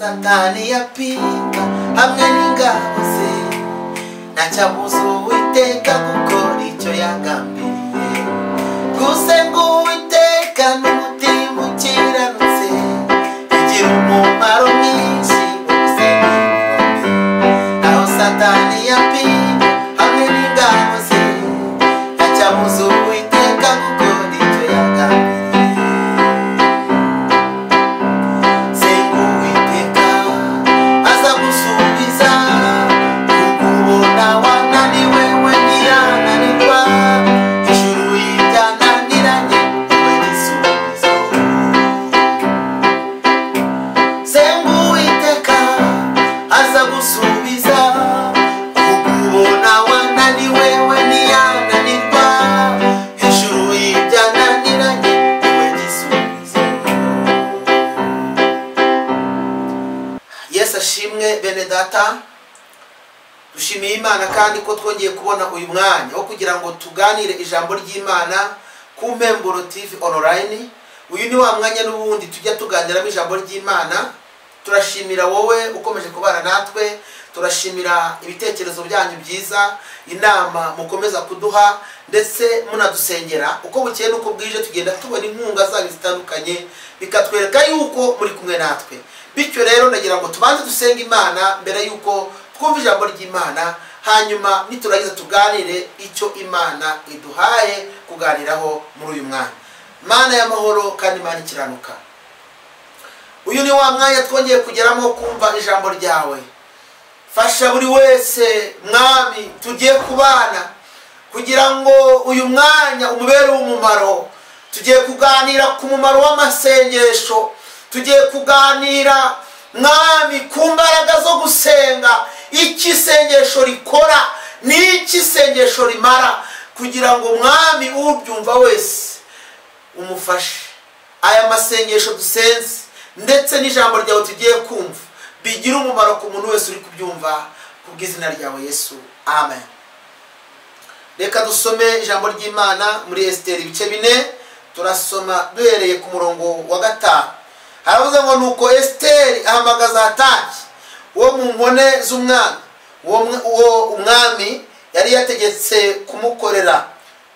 Satani yapinga hamwe n'ingabo ze, ntacyabuza Uwiteka gukora icyo yagambiriye. Gusenga Uwiteka n'umutima ukiranutse bigira umumaro mwinshi wo gusenga ibikombe. Aho Satani yapinga hamwe n'ingabo ze, ntacyabuza Uwiteka gukora icyo yagambiriye. Senga Uwiteka azagusubiza, kukubona wananiwe we ntiyananirwa. Ijuru y'ibyananiranye niwe gisubizo. Senga Uwiteka azagusubiza, kukubona wananiwe we ntiyananirwa. Ijuru y'ibyananiranye niwe gisubizo. Yesu ashimwe bene data. Dushimiye Imana kandi ko twongeye kubona uyu mwanya wo kugira ngo tuganire ijambo ry'Imana ku Mpemburo TV online. Uyu ni wa mwanya n'ubundi tujya tuganiramo ijambo ry'Imana. Turashimira wowe ukomeje kubana natwe, turashimira ibitekerezo byanyu byiza, inama mukomeza kuduha ndetse munadusengera. Uko bukeye n'uko bwije tugenda tubona inkunga zanyu zitandukanye, bikatwereka yuko muri kumwe natwe. Bityo rero ndagira ngo tubanze dusenge Imana mbere yuko twumva ijambo ry'Imana, hanyuma niturangiza tuganire icyo Imana iduhaye kuganiraho muri uyu mwanya. Mana y'amahoro kandi Imana ikiranuka, uyu ni wa mwanya twongeye kugeramo kumva ijambo ryawe. Fasha buri wese Mwami tugiye kubana kugira ngo uyu mwanya umubere w'umumaro. Tugiye kuganira ku mumaro w'amasengesho, tugiye kuganira Mwami ku mbaraga zo gusenga, iki isengesho rikora n'iki isengesho rimara, kugira ngo Mwami ubyumva wese umufashe. Aya masengesho dusenze ndetse n'ijambo ryawe tugiye kumva bigira umumaro ku muntu wese uri kubyumva, kubw'izina ryawe Yesu, amen. Reka dusome ijambo ry'Imana muri Esiteri ibice 4, turasoma duhereye ku murongo wa 5. Haravuze ngo nuko Esiteri ahamagaza Hataki wo mu nkone z'umwami, uwo umwami yari yategetse kumukorera,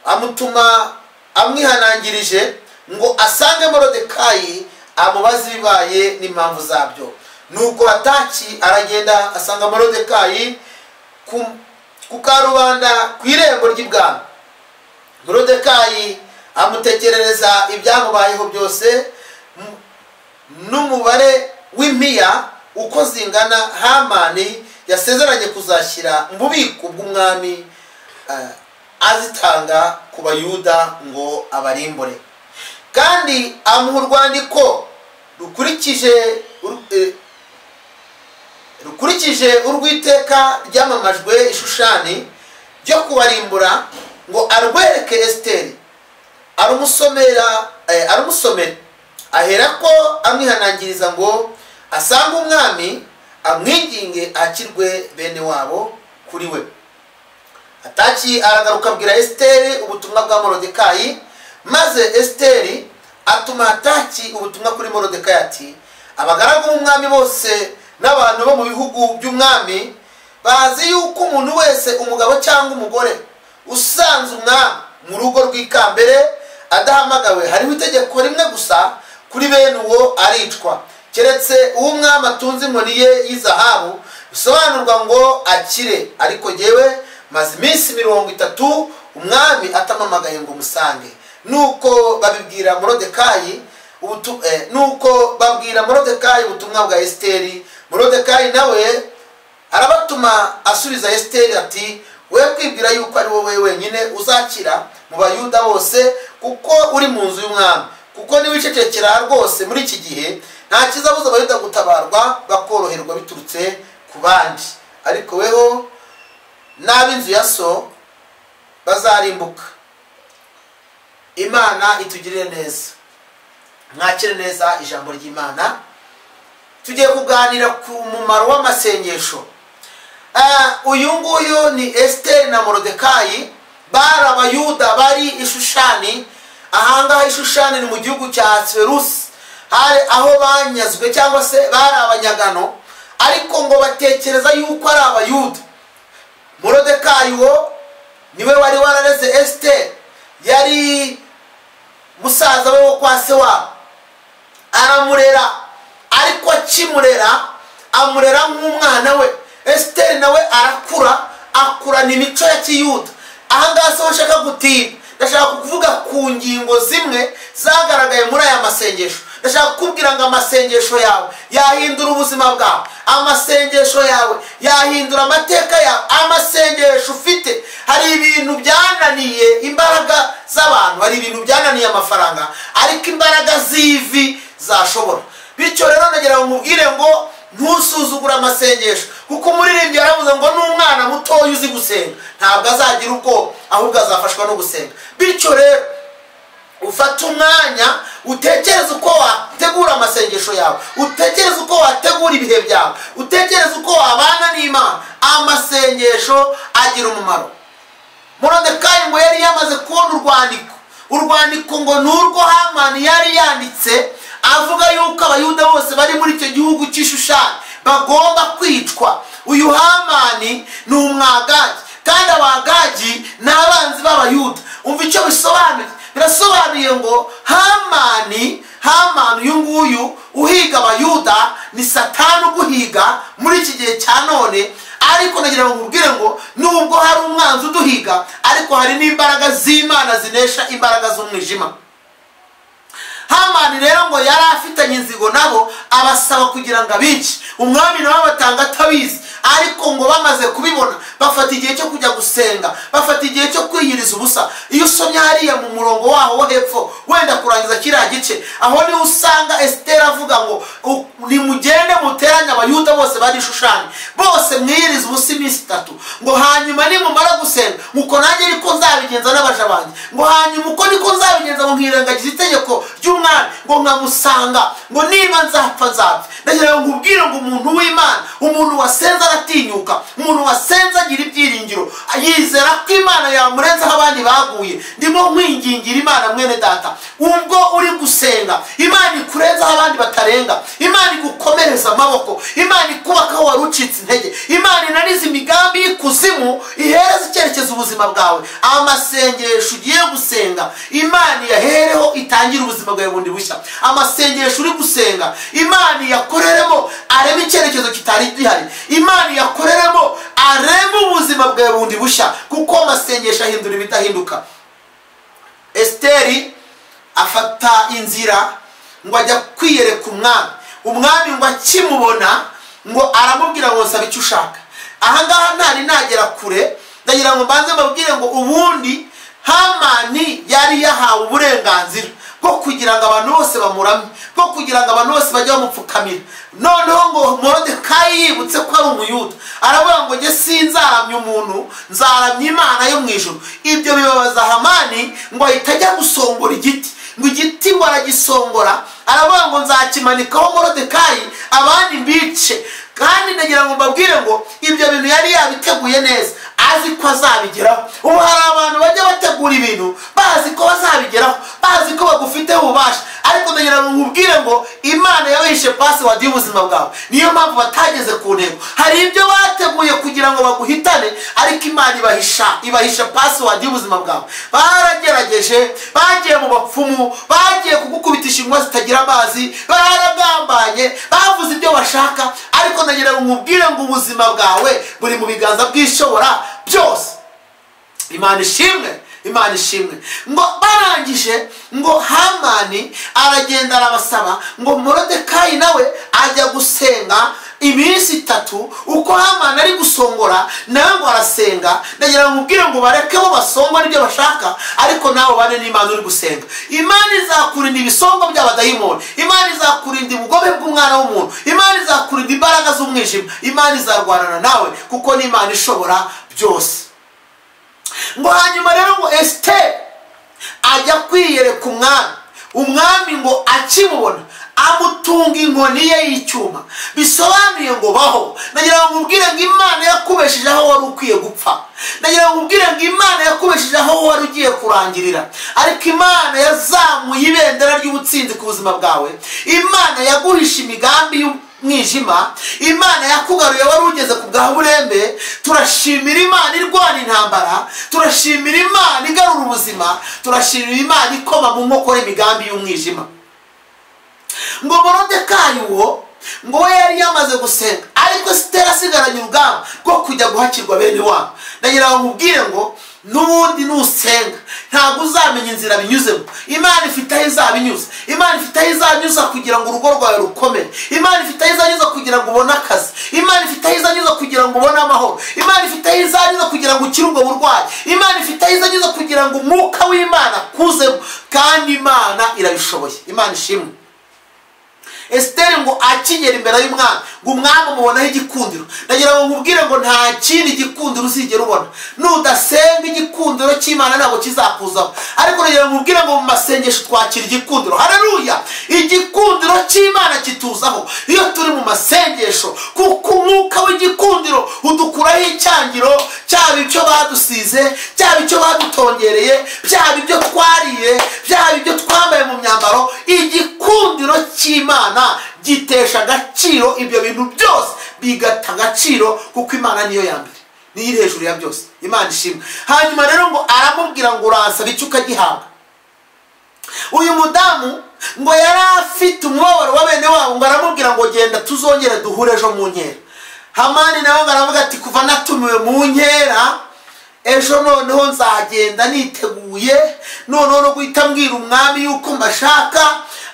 amutuma amwihanangirije ngo asange Morodekayi amubaze ibibaye n'impamvu zabyo. Nuko Hataki aragenda asanga Morodekayi ku karubanda ku irembo ry'ibwami. Morodekayi amutekerereza ibyamubayeho byose n'umubare w'impiya uko zingana Hamani yasezeranye kuzashyira mu bubiko bw'umwami, azitanga ku Bayuda ngo abarimbure. Kandi amuha urwandiko rukurikije urw'iteka ryamamajwe Ishushani ryo kubarimbura, ngo arwereke Esiteri arumusomere. Aherako amwihanangiriza ngo asange umwami amwinginge akirwe bene wabo kuri we. Hataki aragaruka abwira Esiteri ubutumwa bwa Morodekayi, maze Esiteri atuma Hataki ubutumwa kuri Morodekayi ati: abagaragu b'umwami bose n'abantu bo mu bihugu by'umwami bazi yuko umuntu wese, umugabo cyangwa umugore, usanze umwami mu rugo rw'ikambere adahamagawe, hariho itegeko rimwe gusa kuri bene uwo aricwa, keretse uwo umwami atunze inkoni ye y'izahabu, bisobanurwa ngo akire. Ariko jyewe maze iminsi 30 umwami atamamagaye ngo musange. Nuko babibwira Morodekayi nuko babwira Morodekayi ubutumwa bwa Esiteri. Morodekayi nawe arabatuma asubiza Esiteri ati: we kwibwira yuko ari wowe wenyine uzakira mu Bayuda bose, kuko uri mu nzu y'umwami, kuko niwicecekera rwose muri iki gihe nta kizabuza Abayuda gutabarwa bakoroherwa biturutse ku bandi, ariko weho n'ab'inzu ya so bazarimbuka. Imana itugirire neza, mwakire neza ijambo ry'Imana. Tugiye kuganira ku mumaro w'amasengesho. Uyu nguyu ni Esiteri na Morodekayi, bari Abayuda bari Ishushani. Ahangaha Ishushani ni mu gihugu cya Ahasuwerusi. Hari aho banyazwe cyangwa se bari abanyagano, ariko ngo batekereza yuko ari Abayuda. Morodekayi wo niwe wari warareze Esiteri, yari musaza we wo kwa se wabo, aramurera, ariko akimurera amurera nk'umwana we. Esiteri nawe arakura, akurana imico ya kiyuda. Aha ngaha siho nshaka gutinda, ndashaka kuvuga ku ngingo zimwe zagaragaye muri aya masengesho. Ndashaka kukubwira ngo amasengesho yawe yahindura ubuzima bwawe, amasengesho yawe yahindura amateka yawe, amasengesho ufite. Hari ibintu byananiye imbaraga z'abantu, hari ibintu byananiye amafaranga, ariko imbaraga z'ivi zashobora. Bityo rero ndagira ngo nkubwire ngo ntusuzugure amasengesho, kuko umuririmbyi yaravuze ngo n'umwana mutoya uzi gusenga ntabwo azagira ubwoba, ahubwo azafashwa no gusenga. Bityo rero ufate umwanya utekereze uko wategura amasengesho yawe, utekereze uko wategura ibihe byawe, utekereze uko wabana n'Imana. Amasengesho agira umumaro. Morodekayi ngo yari yamaze kubona urwandiko, urwandiko ngo ni urwo Hamani yari yanditse avuga yuko Abayuda bose bari muri icyo gihugu cy'Ishushani bagomba kwicwa. Uyu Hamani ni umwagagi, kandi abagagi ni abanzi b'Abayuda. Umva icyo bisobanuye. Birasobanuye ngo Hamani uyu nguyu uhiga Abayuda ni Satani uguhiga muri iki gihe cya none. Ariko nagira ngo nkubwire ngo nubwo hari umwanzi uduhiga, ariko hari n'imbaraga z'Imana zinesha imbaraga z'umwijima. Hamani rero ngo yari afitanye inzigo nabo, abasaba kugira ngo abice. Umwami nawe abatanga atabizi, ariko ngo bamaze kubibona bafata igihe cyo kujya gusenga, bafata igihe cyo kwiyiriza ubusa. Iyo usomye hariya mu murongo waho wo hepfo wenda kurangiza kiriya gice, aho niho usanga Esiteri avuga ngo nimugende muteranye Abayuda bose bari Shushani, bose mwiyirize ubusa iminsi itatu, ngo hanyuma nimumara gusenga uko nanjye niko nzabigenza n'abaja banjye, ngo hanyuma uko niko nzabigenza ngo nkirengagiza itegeko ry'umwami, ngo nkamusanga, ngo niba nzapfa nzapfa. Ndagira ngo nkubwire ngo umuntu w'Imana, umuntu wasenze aratinyuka, umuntu wasenze agira ibyiringiro, yizera ko Imana yamurenzaho abandi baguye. Ndimo nkwingingira Imana mwene data, ubwo uri gusenga Imana ikurenzaho abandi batarenga, Imana igukomereza amaboko, Imana ikubaka aho wari ucitse intege, Imana inaniza imigambi y'ikuzimu ihereza icyerekezo ubuzima bwawe. Amasengesho ugiye gusenga Imana iyahereho itangire ubuzima bwawe bundi bushya. Amasengesho uri gusenga Imana iyakoreremo areme icyerekezo kitari gihari, Imana iyakoreremo areme ubuzima bwawe bundi bushya, kuko amasengesho ahindura ibidahinduka. Esiteri afata inzira ngo ajya kwiyereka umwami. Umwami ngo akimubona ngo aramubwira ngo nsaba icyo ushaka. Aha ngaha ntari nagera kure, ndagira ngo mbanze mbabwire ngo ubundi Hamani yari yahawe uburenganzira bwo kugira ngo abantu bose bamuramye, bwo kugira ngo abantu bose bajye bamupfukamira. Noneho ngo Morodekayi yibutse ko ari Umuyuda, aravuga ngo njye sinzaramya umuntu, nzaramya Imana yo mu ijuru. Ibyo bibabaza Hamani ngo ahita ajya gusongora igiti, ngo igiti ngo aragisongora, aravuga ngo nzakimanikaho Morodekayi abandi mbice. Kandi ndagira ngo mbabwire ngo ibyo bintu yari yabiteguye neza, azi ko azabigeraho. Ubu hari abantu bajya bategura ibintu bazi ko bazabigeraho, bazi ko bagufiteho ububasha, ariko ndagira ngo nkubwire ngo Imana yabahishe password y'ubuzima bwawe, niyo mpamvu batageze ku ntego. Hari ibyo bateguye kugira ngo baguhitane, ariko Imana ibahisha password y'ubuzima bwawe. Baragerageje, bagiye mu bapfumu, bagiye kugukubitisha inkuba zitagira amazi, baragambanye, bavuze ibyo bashaka, ariko ndagira ngo nkubwire ngo ubuzima bwawe buri mu biganza bw'Ishobora byose. Imana ishimwe, Imana ishimwe. Ngo barangije ngo Hamani aragenda arabasaba ngo Morodekayi nawe ajya gusenga iminsi itatu. Uko Hamani ari gusongora nawe ngo arasenga. Ndagira ngo nkubwire ngo bareke bo basongora ibyo bashaka, ariko nawe bane n'Imana uri gusenga. Imana izakurinda ibisongo by'abadayimoni, Imana izakurinda ubugome bw'umwana w'umuntu, Imana izakurinda imbaraga z'umwijima, Imana izarwanana nawe kuko ni Imana ishobora byose. Ngo hanyuma rero ngo Esiteri ajya kwiyereka umwami. Umwami ngo akimubona Amutunga inkoni ye y'icyuma, bisobanuye ngo baho. Ndagira ngo nkubwire ngo Imana yakubesheje aho wari ukwiye gupfa. Ndagira ngo nkubwire ngo Imana yakubesheje aho wari ugiye kurangirira. Ariko Imana yazamuye ibendera ry'ubutsinzi ku buzima bwawe. Imana yaguhishe imigambi y'umwijima. Imana yakugaruye wari ugeze ku bwa burembe. Turashimira Imana irwana intambara, turashimira Imana igarura ubuzima, turashimira Imana ikoma mu nkokora imigambi y'umwijima. Ngo Morodekayi uwo ngo we yari yamaze gusenga, ariko Esiteri asigaranye urugamba rwo kujya guhakirwa bene wabo. Ndagira ngo nkubwire ngo n'ubundi nusenga ntabwo uzamenya inzira binyuzemo. Imana ifite aho izabinyuza. Imana ifite aho izanyuza kugira ngo urugo rwawe rukomere. Imana ifite aho izanyuza kugira ngo ubone akazi. Imana ifite aho izanyuza kugira ngo ubone amahoro. Imana ifite aho izanyuza kugira ngo ukire ubwo burwayi. Imana ifite aho izanyuza kugira ngo umwuka w'Imana akuzemo, kandi Imana irabishoboye. Imana ishimwe. Esiteri ngo akigera imbere y'umwami, ngo umwami umubonaho igikundiro. Ndagira ngo nkubwire ngo nta kindi gikundiro uzigera ubona. Nudasenga igikundiro cy'Imana ntabwo kizakuzaho. Ariko ndagira ngo nkubwire ngo mu masengesho twakira igikundiro. Haleluya! Igikundiro cy'Imana kituzaho iyo turi mu masengesho, kuko umwuka w'igikundiro udukuraho icyangiro, cyaba icyo badusize, cyaba icyo badutongereye, byaba ibyo twariye, byaba ibyo twambaye mu myambaro. Igikundiro cy'Imana gitesha agaciro ibyo bintu byose, bigata agaciro, kuko Imana niyo ya mbere, niyo iri hejuru ya byose. Imana ishimwe. Hanyuma rero ngo aramubwira ngo uransaba icyo ukagihabwa. Uyu mudamu ngo yari afite umubabaro wa bene wabo, ngo aramubwira ngo genda tuzongere duhure ejo mu nkera. Hamani nawe ngo aravuga ati kuva natumiwe mu nkera ejo noneho nzagenda niteguye, noneho no guhita mbwira umwami yuko mbashaka.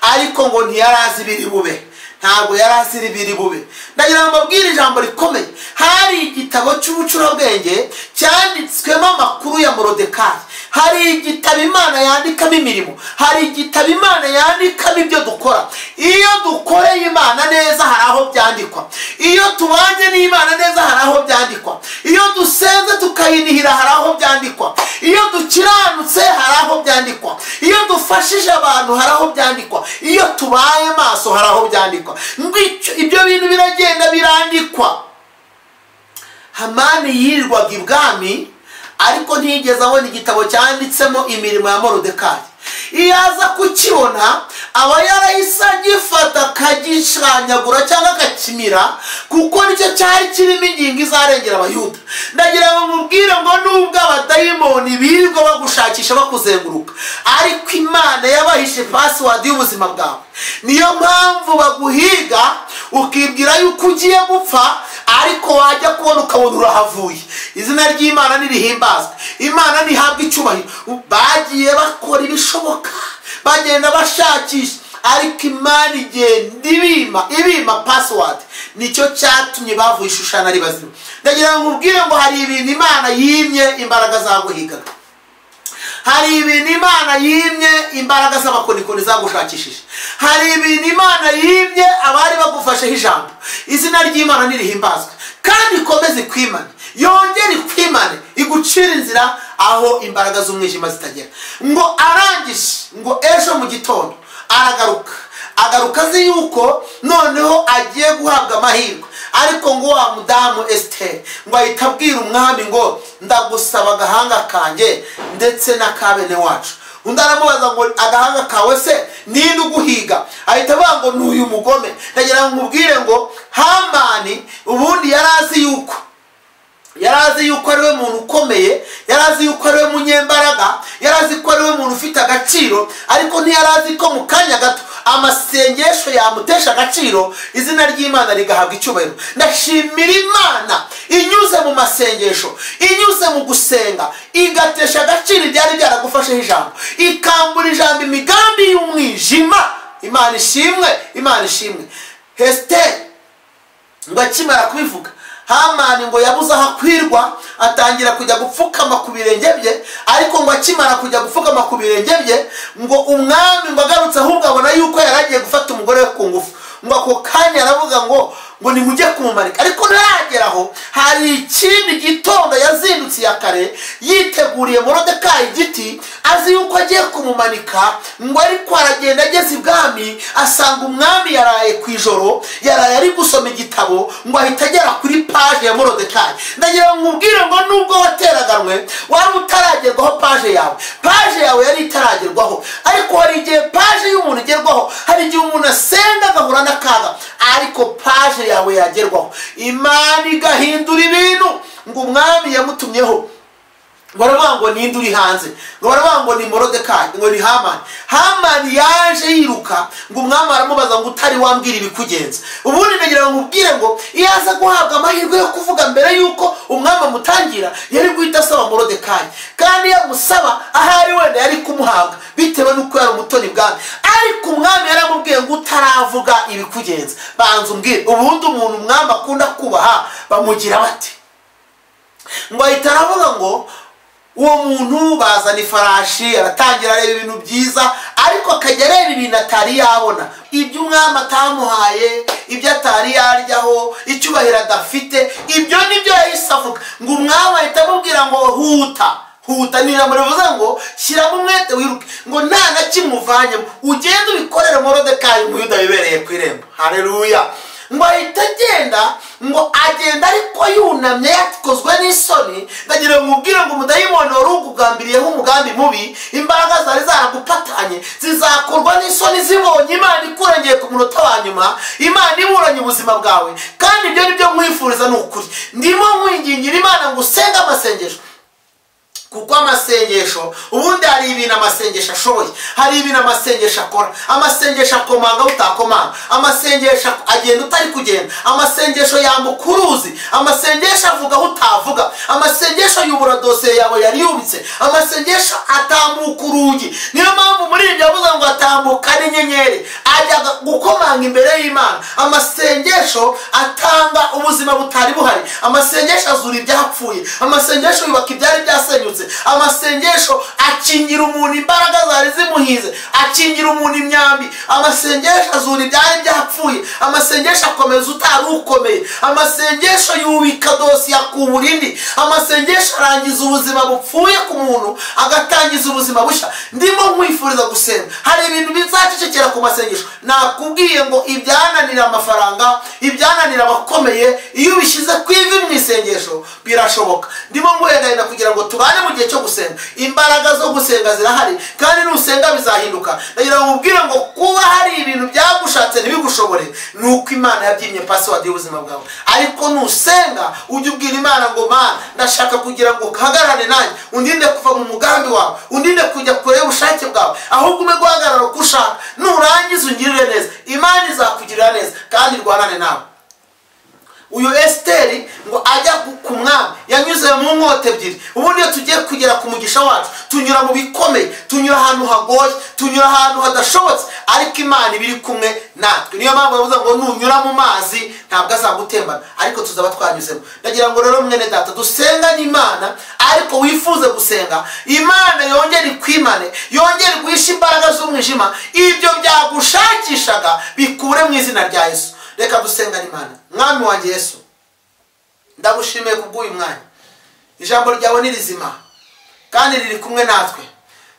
Ariko ngo ntiyarazi ibiri bube, ntabwo yarazi ibiri bube. Ndagira ngo mbabwire ijambo rikomeye. Hari igitabo cy'ubucurabwenge cyanditswemo amakuru ya Morodekayi. Hari igitabo Imana yandikamo imirimo. Hari igitabo Imana yandikamo ibyo dukora. Iyo dukoreye Imana neza hari aho byandikwa. Iyo tubanye n'Imana neza hari aho byandikwa. Iyo dusenze tukayinihira hari aho byandikwa. Iyo dukiranutse hari aho byandikwa. Iyo dufashije abantu hari aho byandikwa. Iyo tubaye maso hari aho byandikwa. Ibyo bintu biragenda birandikwa. Hamani yirirwaga ibwami, ariko ntiyigeze abona igitabo cyanditsemo imirimo ya Morodekayi. Iyo aza kukibona aba yarahise agifata akagishanyagura cyangwa akakimira, kuko nicyo cyari kirimo ingingo izarengera Abayuda. Ndagira ngo mubwire ngo nubwo abadayimoni birirwa bagushakisha bakuzenguruka, ariko Imana yabahishe password y'ubuzima bwawe. Niyo mpamvu baguhiga ukibwira yuko ugiye gupfa, ariko wajya kubona ukabona urahavuye. Izina ry'Imana nirihimbazwe, Imana ntihabwe icyubahiro. Bagiye bakora ibishoboka, bagenda bashakisha, ariko Imana igenda ibima password. Nicyo cyatumye bavuye Ishushani ari bazima. Ndagira ngo nkubwire ngo hari ibintu Imana yimye imbaraga zaguhigaga. Hari ibintu Imana yimye imbaraga z'abakonikoni zagushakishije. Hari ibintu Imana yimye abari bagufasheho ijambo. Izina ry'Imana nirihimbazwe, kandi ikomeze ikwimane, yongere ikwimane, igucire inzira aho imbaraga z'umwijima zitagera. Ngo arangije, ngo ejo mu gitondo aragaruka, agaruka azi yuko noneho agiye guhabwa amahirwe. Ariko ngo wa mudamu Esiteri ngo ahita abwira umwami ngo ndagusaba agahanga kanjye ndetse n'akabene wacu. Undi aramubaza ngo agahanga kawe se ninde uguhiga? Ahita avuga ngo ni uyu mugome. Ndagira ngo nkubwire ngo Hamani ubundi yari azi yuko ari we muntu ukomeye, yari azi yuko ari we munyembaraga, yari azi ko ari we muntu ufite agaciro, ariko ntiyari azi ko mu kanya gato amasengesho yamutesha agaciro, izina ry'Imana rigahabwa icyubahiro. Ndashimira Imana inyuze mu masengesho, inyuze mu gusenga, igatesha agaciro ibyari byaragufasheho ijambo, ikambura ijambo imigambi y'umwijima. Imana ishimwe, Imana ishimwe. Esiteri ngo akimara kubivuga, Hamani ngo yabuze aho akwirwa, atangira kujya gupfukama ku birenge bye. Ariko ngo akimara kujya gupfukama ku birenge bye, ngo umwami ngo agarutse ahubwo abona yuko yaragiye gufata umugore we ku ngufu. Ngo ako Ako kanya aravuga ngo nimujye kumumanika. Ariko ntarageraho hari ikindi gitondo yazindutse ya kare yiteguriye Morodekayi igiti, azi yuko agiye kumumanika. Ngo ariko aragenda ageze ibwami asanga umwami yaraye ku ijoro, yaraye ari gusoma igitabo, ngo ahita agera kuri paje ya Morodekayi. Ndagira ngo nkubwire ngo nubwo wateraganwe wari utaragerwaho paje yawe, paje yawe yari itaragerwaho. Ariko hari igihe paje y'umuntu igerwaho, hari igihe umuntu asenga agahura n'akaga, ariko paje yawe yagerwaho, Imana igahindura ibintu. Ngo umwami yamutumyeho, baravuga ngo ninde uri hanze? Ngo baravuga ngo ni Morodekayi, ngo ni Hamani. Hamani yaje yiruka, ngo umwami aramubaza ngo utari wambwira ibikugenza. Ubundi ndagira ngo nkubwire ngo iyo aza guhabwa amahirwe yo kuvuga mbere yuko umwami amutangira, yari guhita asaba Morodekayi, kandi yamusaba ahari wenda yari kumuhabwa bitewe n'uko yari umutoni bwami. Ariko umwami yaramubwiye ngo utaravuga ibikugenza banza umbwire. Ubundi umuntu umwami akunda kubaha bamugira bate? Ngo ahita aravuga ngo uwo muntu bazana ifarashi, aratangira areba ibintu byiza, ariko akajya areba ibintu atari yabona, ibyo umwami atamuhaye, ibyo atari yaryaho, icyubahiro adafite, ibyo nibyo yahise avuga. Ngo umwami ahita amubwira ngo huta huta, ni ijambo rivuze ngo shyiramo umwete wiruke, ngo nta na kimwe uvanyemo, ugende ubikorere Morodekayi umuyuda wibereye ku irembo. Haleluya. Ngo ahita agenda, ngo agenda ariko yunamye yakozwe n'isoni. Ndagira ngo nkubwire ngo umudayimoni wari ukugambiriyeho umugambi mubi, imbaraga zari zaragupatanye zizakorwa n'isoni zibonye Imana ikurengeye ku munota wa nyuma, Imana iburanye ubuzima bwawe. Kandi ibyo nibyo nkwifuriza, ni ukuri. Ndimo nkwingingira Imana ngo usenge amasengesho, kuko amasengesho ubundi hari ibintu amasengesho ashoboye, hari ibintu amasengesho akora. Amasengesho akomanga utakomanga, amasengesho agenda utari kugenda, amasengesho yambuka uruzi, amasengesho avuga aho utavuga, amasengesho yubura dosiye yawe yari yubitse, amasengesho atambuka urugi. Niyo mpamvu muri ibyo yavuze ngo atambuka n'inyenyeri, ajya gukomanga imbere y'Imana. Amasengesho atanga ubuzima butari buhari, amasengesho azura ibyapfuye, amasengesho yubaka ibyari byasenyutse, amasengesho akingira umuntu imbaraga zari zimuhize, akingira umuntu imyambi, amasengesho azura ibyari byapfuye, amasengesho akomeza utari ukomeye, amasengesho yubika dosiye akubura indi, amasengesho arangiza ubuzima bupfuye ku muntu agatangiza ubuzima bushya. Ndimo nkwifuriza gusenga. Hari ibintu bizacecekera ku masengesho. Nakubwiye ngo ibyananira amafaranga, ibyananira abakomeye, iyo ubishyize ku ivi mu isengesho birashoboka. Ndimo nguhendahenda kugira ngo tubane mu gihe cyo gusenga. Imbaraga zo gusenga zirahari, kandi nusenga bizahinduka. Ndagira ngo nkubwire ngo kuba hari ibintu byagushatse ntibigushobore, ni uko Imana yabyimye password y'ubuzima bwawe. Ariko nusenga ujye ubwira Imana ngo Mana, ndashaka kugira ngo uhagarare nanjye, undinde kuva mu mugambi wawe, undinde kujya kure y'ubushake bwawe, ahubwo ume guhagarara uko ushaka, nurangiza ungirire neza. Imana izakugirira neza kandi irwanane nawe. Uyu Esiteri ngo ajya ku mwami yanyuze mu nkota ebyiri. Ubundi iyo tugiye kugera ku mugisha wacu tunyura mu bikomeye, tunyura ahantu hagoye, tunyura ahantu hadashobotse, ariko Imana iba iri kumwe natwe. Niyo mpamvu bavuze ngo nunyura mu mazi ntabwo azagutembana, ariko tuzaba twanyuzemo. Ndagira ngo rero mwene data dusenga n'Imana, ariko wifuze gusenga Imana yongere ikwimane, yongere iguhishe imbaraga z'umwijima, ibyo byagushakishaga bikure mu izina rya Yesu. Reka dusenga n'Imana. Mwami wanjye Yesu, ndagushimiye kubw'uyu mwanya. Ijambo ryawe ni rizima kandi riri kumwe natwe.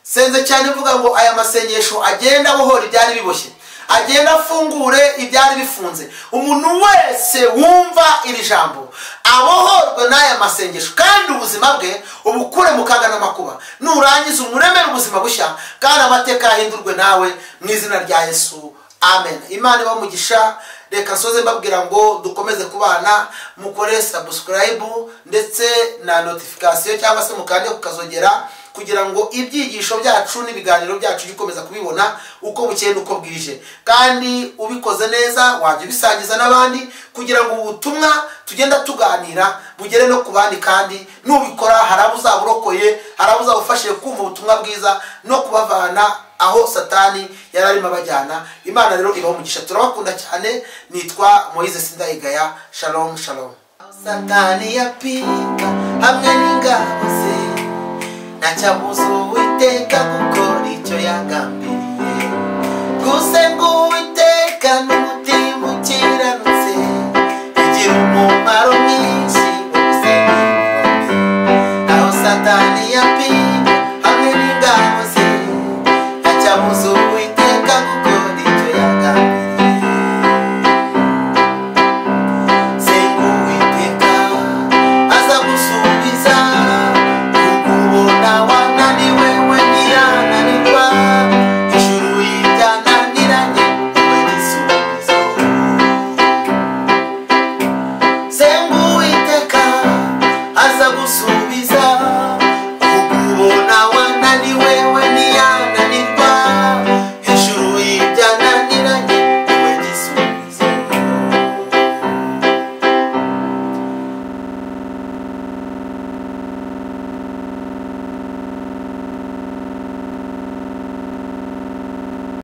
Senze cyane mvuga ngo aya masengesho agenda abohora ibyari biboshye, agenda afungure ibyari bifunze. Umuntu wese wumva iri jambo abohorwe n'aya masengesho, kandi ubuzima bwe ubukure mu kaga n'amakuba. Nurangiza umuremere ubuzima bushya, kandi amateka ahindurwe nawe mu izina rya Yesu. Amen. Imana ibahe umugisha. Reka nsoze mbabwira ngo dukomeze kubana, mukore subscribe ndetse na notification, cyangwa se mukande kukazogera, kugira ngo ibyigisho byacu n'ibiganiro byacu bikomeza kubibona uko bukeye n'uko bwije. Kandi ubikoze neza wajya ubisangiza n'abandi, kugira ngo ubutumwa tugenda tuganira bugere no ku bandi. Kandi nubikora hari abo uzaba urokoye, hari abo uzaba ufashije kumva ubutumwa bwiza no kubavana aho Satani yari arimo abajyana. Imana rero ibahe umugisha. Turabakunda cyane. Nitwa Moise Sindayigaya. Shalom shalom. Satani yapinga hamwe n'ingabo ze, ntacyabuza Uwiteka gukora icyo yagambiriye. Gusenga Uwiteka.